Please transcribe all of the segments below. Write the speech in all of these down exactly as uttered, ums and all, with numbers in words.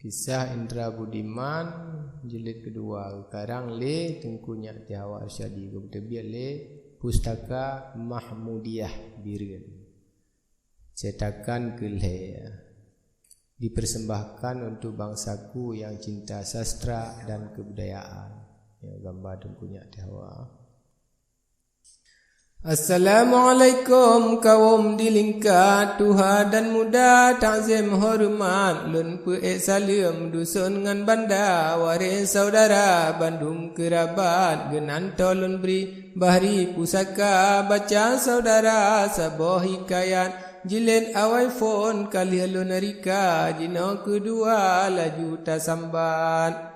Kisah Indra Budiman jilid kedua, geukarang lé Teungku Nyak Tihawa Arsyadi, geupeuteubiet lé Pustaka Mahmudiyah Bireuen. Cetakan keu lhée, dipersembahkan untuk bangsaku yang cinta sastra dan kebudayaan. Ya, gambar Teungku Nyak Tihawa. Assalamualaikum kawom dilingka, tuha dan muda takzim horeumat, lôn peuék saleuem duson ngon banda, waréh saudara bandum keurabat, geunan toe lôn bri bahri pusaka, baca saudara saboh hikayat, jilid awai phon ka lheueh lôn rika, jinoe keudua laju tasambat.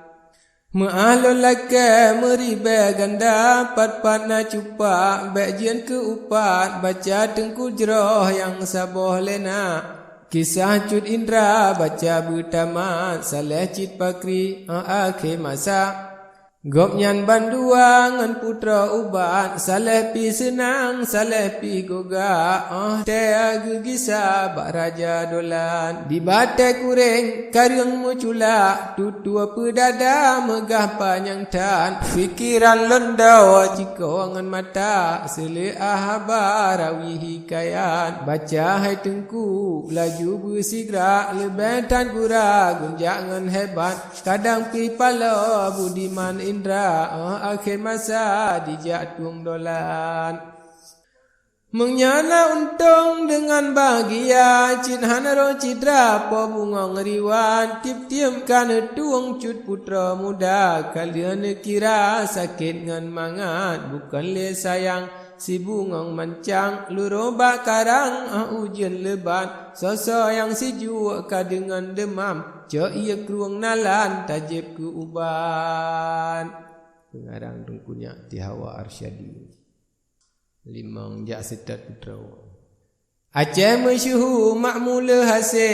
Meuáh lôn lakée meuribée ganda, pat-pat na cupak bék jeuet keu upat, baca teungku jroh nyang saboh lé na. Kisah Cut Indra baca beutamat, saléh cit pakri, ah, akhé masa. Gobnyan bandua ngon putroe ubat, saléh pih seunang, saléh pih goga, óh tée geugisa bak raja dolat. Di batée kureng kareueng meuculak, tutoe peudada meugah panyang that. Pikeran lôn dawa cikoe ngon mata, seuleuah haba rawi hikayat. Baca hai teungku laju beusigra, leubeh that gura gunjak ngon hebat. Kadang pih paloe Budiman Indra, óh akhé masa dijak tueng dolat. Meunyoe na untông deungon bahgia, cit hana roh cidra po bungong riwan, tiep-tiep ka neutueng cut putroe muda, ka lheueh neukira sakét ngon mangat, bukon lé sayang sibungong mancang, lurôh bak karang, ah, ujeuen leubat, soe-soe nyang sijuek ka deungon deumam, cok ié krueng nalan tajieb keu ubat. Peungarang Teungku Nyak Tihawa Arsyadi. Limong jak seutôt putroe. Aceh meusyeuhu makmu le hase,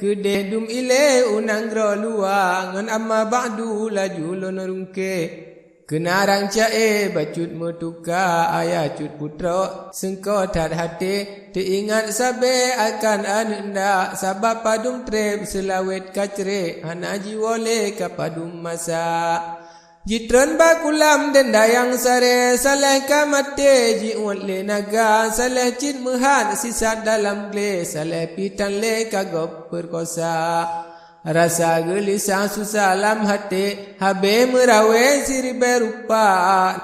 keudeh dum ilée u nanggroe luwa, ngon amma ba'du laju lôn rungke. Keunarang ca-e bacut meutuka, ayah cut putroe seungko that haté, teuingat sabe akan aneuëk ndak, sabab padum treb seulawét kacré, hana jiwoe lé ka padum masa. Jitreun bak kulam dendayang saré, saléh ka maté jiuet lé naga, saléh cit meuhat sisat dalam glé, saléh pih tan lé ka gob peukosa. Rasa geulisah susah lam haté, habéh meurawée siribée rupa.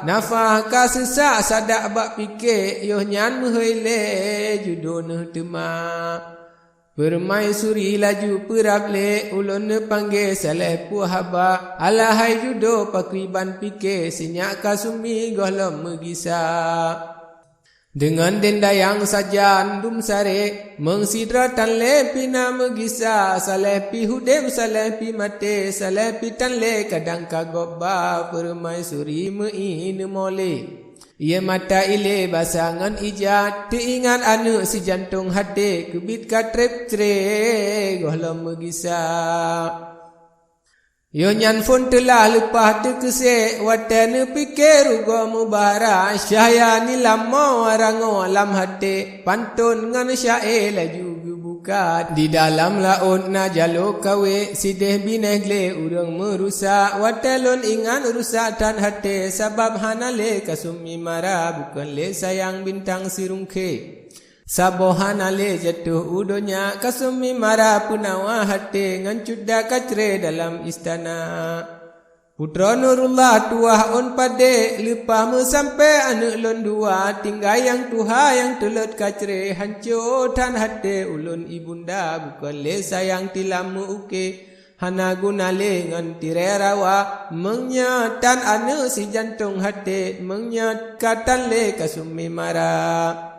Nafah ka seusak sadak bak pike, yoh nyan meuhôi lé judo neuh teuma. Peurumaisuri laju peurab lé, ulôn neupanggée saléh puih haba, alahai judo pakriban pike, sinyak ka sumi gohlom meugisa. Deungon dendayang sajan dum saré, meung sidroe tan lé pih na meugisa, saléh pih udeb, saléh pih maté, saléh pih tan lé kadang ka gob ba, peurumaisuri meu-i neumolée. Ié mata ilée basa ngon ija, teuingat aneuëk sijantong haté, keubiet ka treb cré gohlom meugisa. Yoh nyan phon teulah leupah teukeusék, watée neupike rugoe meubara, syahya nilamoe rangoe lam haté, panton ngon syaé laju geubuka. Di dalam laôt na jaloe kawé, sideh binéh glé ureuëng meurusak, watée lôn ingat rusak that haté, sabab hana lé kasumi mara, bukon lé sayang bintang sirungkhé. Saboh hana lé jatoh u donya, kasumi mara peunawa haté, ngon cut da kacré dalam istana. Putroe Nurullah tuwah ôn padé, leupah meusampé aneuëk lôn dua, tinggai nyang tuha nyang teulot kacré, hanco that haté ulôn ibunda, bukon lé sayang tilam meu-uke, hana guna lé ngon tirée rawa, meunyoe tan aneuëk sijantong haté, meunyoe ka tan lé kasumi mara.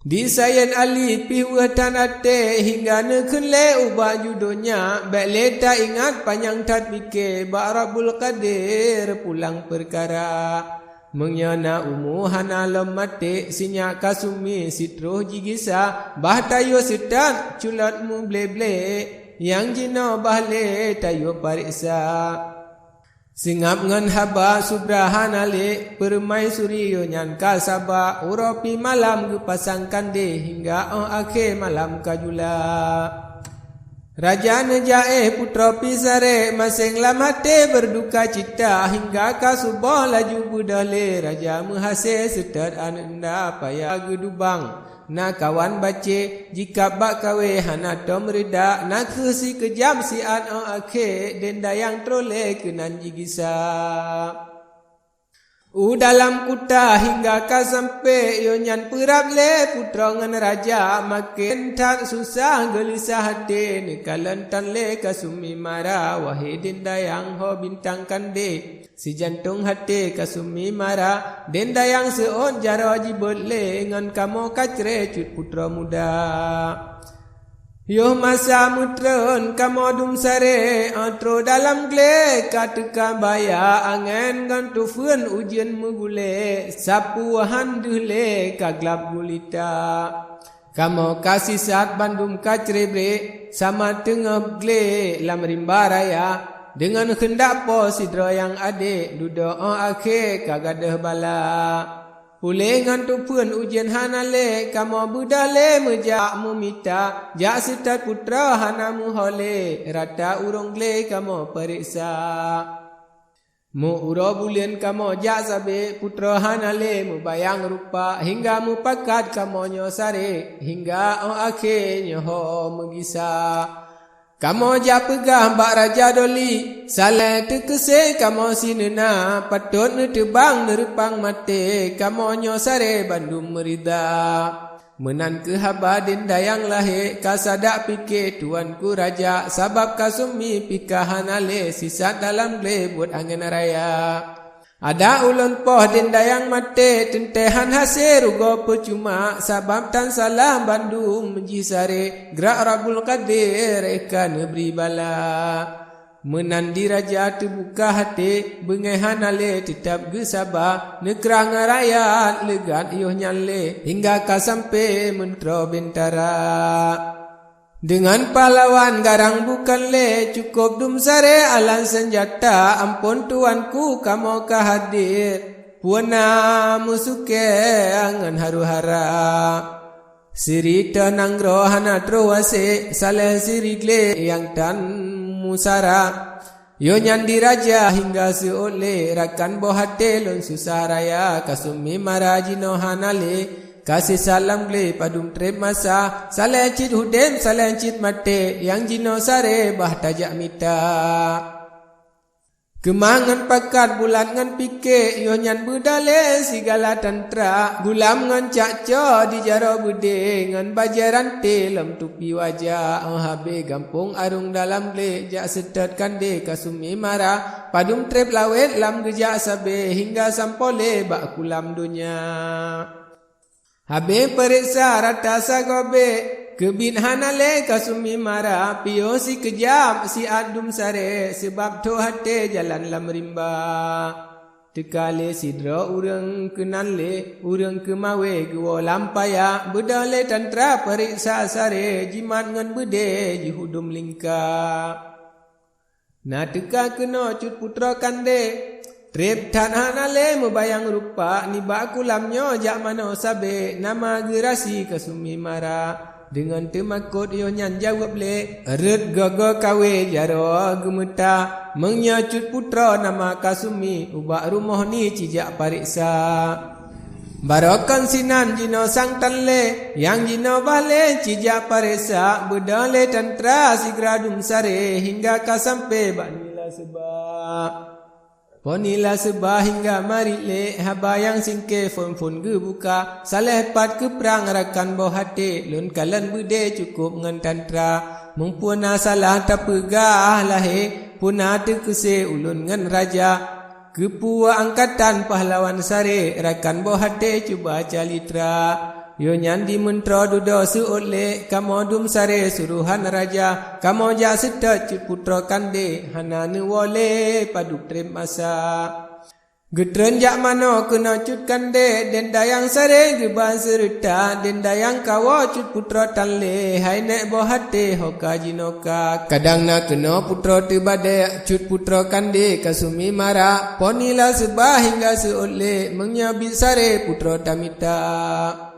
Di Sayen Ali pih weueh that até, hingga neukheun lé ubak ju donya, bék lé taingat panyang that pike, bak Rabbul Qadir pulang peukara. Meunyoe na umu hana lom maté, sinyak kasumi sitroh jigisa, bah tayue seutat culot muble-ble, nyang jinoe bah lé tayue pareksa. Seungab ngon haba subra hana lé, peurumaisuri yoh nyan ka saba, uroe pih malam geupasang kandé, hingga óh akhé malam ka jula. Raja neujak éh putroe pih saré, maséng lam até beurduka cita, hingga ka suboh laju beudôh lé raja meuhasé seutôt aneuk nda paya geudubang. Na kawan bacé jikab bak kawé hana tom reuda, na kheueh sikeujam siat óh akhé, dendayang trôh lé keunan jigisa. U dalam kuta hingga ka sampoe, yoh nyan peurab lé putroe ngon raja, maken that susah geulisah até, neukalon tan lé Kasumi mara, wahé dendayang ho bintang kandé. Sijantong até Kasumi mara, dendayang seuôt jaroe jibeuet lé, ngon kamoe kacré cut putroe muda. Yoh masa meutrön kamoe dum saré, óh trôh dalam glé ka teuka baya, angén ngon tufeuen ujeuen meugulé, sapeue han deuh lé ka glab gulita. Kamoe ka sisat bandum ka cré-bré, sama teungoh glé lam rimba raya, deungon keundak po sidroe nyang adék, dudoe óh akhé ka gadôh bala. Puléh ngon tufeuen ujeuen hana lé, kamoe beudôh lé meujak meumita, jak seutôt putroe hana meuho lé, rata ureuëng glé kamoe pareksa. Meu uroe buleuen kamoe jak sabé, putroe hana lé meubayang rupa, hingga meupakat kamoe nyoe saré, hingga óh akhé nyoe ho meugisa. Kamoe jak peugah bak Raja Doli, saléh teukeusé kamoe sineuna, patot neuteubang neureupang maté, kamoe nyoe saré bandum meurida. Meunan keuh haba dendayang lahé, ka sadak piké tuanku raja, sabab Kasumi pih ka hana lé, sisat dalam glé buet angén raya. Adak ulôn poh dendayang maté, teuntée han hasé rugoe peucuma, sabab tan salah bandum jih saré, grak Rabbul Qadir ka neubri bala. Meunan di raja teubuka até, beungéh hana lé teutab geusaba, neukrang rakyat leugat yoh nyan lé, hingga ka sampoe meuntroe bentara. Deungon pahlawan garang bukon lé, cukôp dum saré alat seunjata, amphon tuanku kamoe ka hadir, peue na meusukée ngon haru-hara. Siri teuh nanggroe hana troh wasé, saléh siri glé nyang tan musara. Yoh nyan di raja hingga seuôt lé, rakan boh até lôn susah raya, Kasumi mara jinoe hana lé, ka sisat lam glé padum treb masa, saléh cit udeb, saléh cit maté, nyang jinoe saré bah tajak mita. Keumah ngon pakat bulat ngon piké, yoh nyan beudôh lé sigala tantra, gulam ngon cakco di jaroe beudé, ngon bajée ranté lom tupi wajah, óh habéh gampông arung dalam glé, jak seutôt kandé Kasumi mara, padum treb lawét lam geujak sabé, hingga sampoe lé bak kulam donya. Habéh pareksa rata sagoe bée, keubiet hana lé Kasumi mara, piôh sikeujab siat dum saré, seubab troh até jalan lam rimba. Teuka lé sidroe ureuëng keunan lé, ureuëng keumawé geuwoe lam paya, beudôh lé tantra pareksa saré, jimat ngon beudé jihudom lingka. Na teuka keunoe cut putroe kandé, treb that hana lé meubayang rupa, nibak kulam nyoe jak manoe sabé, nama geurasi Kasumi mara. Deungon teumakot yoh nyan jaweueb lé, rhot goe-goe kawé jaroe geumeuta, meunyoe cut putroe nama Kasumi, ubak rumoh ni cijak pareksa. Barokon sinan jinoe sang tan lé, nyang jinoe bah lé cijak pareksa, beudôh lé tantra sigra dum saré, hingga ka sampoe bak nila seuba. Po nila seuba hingga marit lé, haba nyang singké phon-phon geubuka, saléh pat keuprang rakan boh até, lôn kalon beudé cukôp ngon tantra. Meunyoe na salah tapeugah lahé, peue na teukeusé ulôn ngon raja. Keupeue angkatan pahlawan saré, rakan boh até cuba calitra. Yoh nyan di meuntroe dudoe seuôt lé, kamoe dum saré suruhan raja, kamoe jak seutôt cut putroe kandé, hana neuwoe lé padub treb masa. Geutreun jak manoe keunoe cut kandé, dendayang saré geuba seureuta, dendayang kawoe cut putroe tan lé, hai nék boh até ho ka jinoe ka. Kadang na keunoe putroe teubadé, cut putroe kandé Kasumi mara, po nila seuba hingga seuôt lé, meunyoe biet saré putroe tamita.